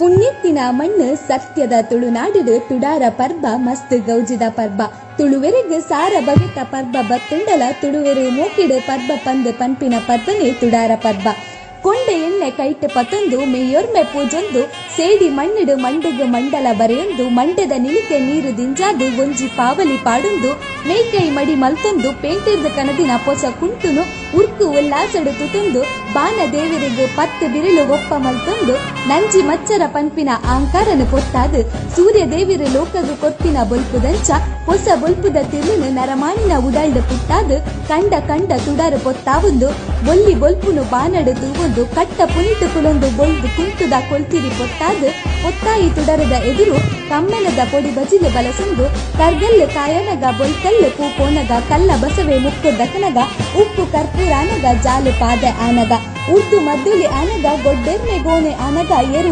ಪುಣ್ಯತ್ತಿನ ಮಣ್ಣು ಸತ್ಯದ ತುಳುನಾಡುಡು ತುಡಾರ ಪರ್ಬ ಮಸ್ತ್ ಗೌಜಿದ ಪರ್ಬ. ತುಳುವೆರೆಗ್ ಸಾರ ಬಗೆತ ಪರ್ಬ ಬತ್ತುಂಡಲ ತುಳುವೆರು ಮೋಕೆಡ್ ಪರ್ಬ ಪಂದ್ ಪನ್ಪಿನ ಪರ್ಬನೆ ತುಡಾರ ಪರ್ಬ. ಕೊಂಡೆ ಎಣ್ಣೆ ಕೈಟ್ ಪತೊಂದು ಮೆಯ್ಯೊರ್ಮೆ ಪೂಜೊಂದು ಸೇಡಿ ಮಣ್ಣುಡು ಮಂಡೆಗ್ ಮಂಡಲ ಬರೆಯೊಂದು ಮಂಡೆದ ನಿಲಿಕೆ ನೀರು ದಿಂಜಾದ್ ಒಂಜಿ ಪಾವಲಿ ಪಾಡೊಂದು ಮೆಯ್ಕೈ ಮಡಿ ಮಲ್ತೊಂದು ಪೇಂಟೆರ್ದ್ ಕನದಿನ ಪೊಸ ಕುಂಟುನು ಉರ್ಕು ಉಲ್ಲಾಸಡ್ ತುತೊಂದು ಬಾನ ದೇವೆರೆಗ್ ಪತ್ತ್ ಬಿರೆಲು ಒಪ್ಪ ಮಲ್ತೊಂದು ನಂಜಿ ಮಚ್ಚರ ಪನ್ಪಿನ ಆಂಕಾರನ್ ಪೊತ್ತಾದ್ ಸೂರ್ಯ ದೇವೆರ್ ಲೋಕಗ್ ಕೊರ್ಪಿನ ಬೊಲ್ಪುದಂಚ ಪೊಸ ಬೊಲ್ಪುದ ತಿರ್ಲ್ನ್ ನರಮಾನಿನ ಉಡಲ್ಡ್ ಪುಟ್ಟಾದ್ ಕಂಡ ಕಂಡ ತುಡರ್ ಪೊತ್ತಾವೊಂದು ಬೊಲ್ಲಿ ಬೊಲ್ಪುನು ಬಾನಡ್ ತೂವೊಂದು ಕಟ್ಟ ಪುನಿಟ್ ಕುಲೊಂದು ಬೊಲ್ದು ಕುಂಟುದ ಕೊಲ್ತಿರಿ ಪೊತ್ತಾದ್ ಪೊತ್ತಾಯಿ ತುಡರದ ಎದುರು ಕಮ್ಮೆನದ ಪೊಡಿ ಬಜಿಲ್ ಬಲಸೊಂದು ಕರ್ಗಲ್ಲ್ ಕಾಯನಗ ಬೊಲ್ಕಲ್ಲ್ ಪೂ ಪೋನಗ ಕಲ್ಲ ಬಸವೆ ಮುಕ್ಕು ದಕನಗ ಉಪ್ಪು ಕರ್ಪೂರಾನಗ ಜಾಲ್ ಪಾದೆ ಆನಗ ಉರ್ದು ಮದ್ದೊಲಿ ಆನಗ ಗೊಡ್ಡೆರ್ಮೆ ಗೋಣೆ ಆನಗ ಎರು.